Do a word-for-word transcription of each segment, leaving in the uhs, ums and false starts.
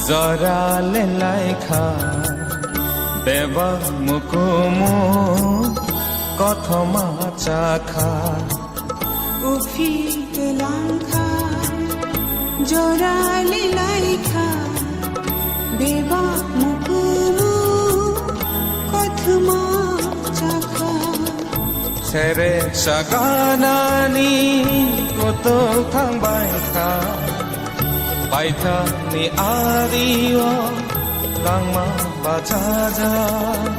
Jora le laikha, bebak mukumu kothoma chakha. Ufi langkha, jora le laikha, bebak mukumu kothoma chakha. Sere saganani koto thangbai kha. Paithakni ario langma bachajak.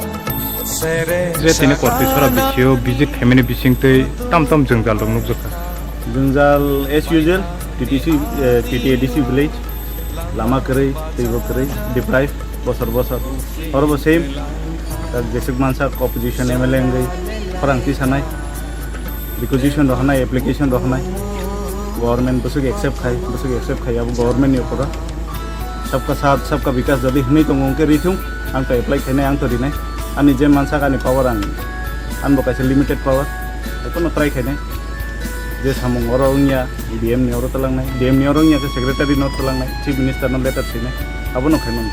Sere je tini kortwi sora bisio visit khaimani bisingtwi tam tam jwngjal rok nukjakha. Jwngjal as usual, T T C, eh, T T A D C village, lama kwrwi, twibo kwrwi, deprive, bosor bosor. Orobo same, tak jeswk mansa opposition M L A wngwi khorang tisanai. Requisition rohornai, application rohornai. Government bwswk accept khai, bwswk accept khai, abo government ni upor o. Sabka saath, sabka bikas jodi hwnwi tongo, hwnkhe rithung, ang to apply khainai, ang to rinai. Ani je mansak ani power ang, ang bo kaisa limited power, ekono try khainai. Je samung oro wngya, D M ni oro twlangnai, D M ni oro wngya khe secretary no twlangnai, chief minister no letter sinai, abono khaimani.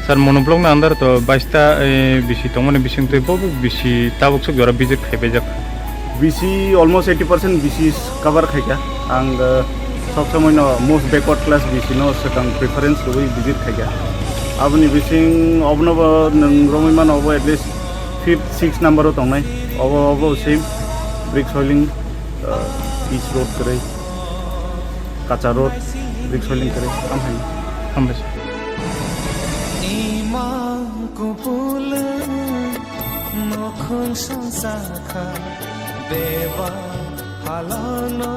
Sir, Mono block ni under to baista, eh, bisi tongmani bisingtwi bo bisi tabuk swk jora visit khaibaijak. Bisi almost eighty percent bisi cover khaikha. Ang, eh, sob somoi no most backward class bisi no swkang preference rwui visit khaikha. Aboni bising obono bo nwng romwi mano, obo at least fifth, sixth number o tongnai. Obo, obo same brick soiling, eh, pitch road kwrwi, kacha road, brick soiling kwrwi, am hai. Hambai sir. Imang kupulung nokhung songsa kha, beba halano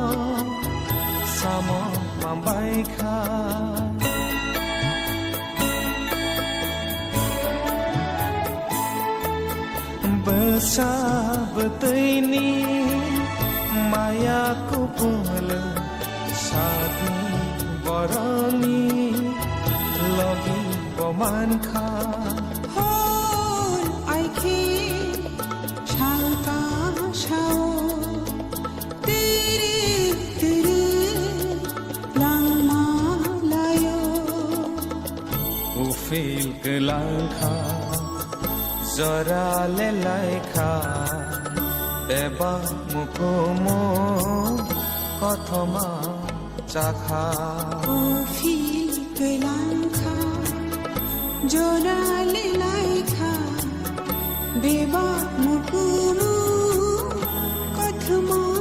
samo mambai kha. Bwsa bwtwini maya kupulung, sadni boroni logi bo mankha. Hoi aikhe sangka sao, tiri tiri langma layo. Ufil kwlangkha, jora le laikha, bebak mukumu kothoma chakha. Ufil kwlangkha, jora le laikha, bebak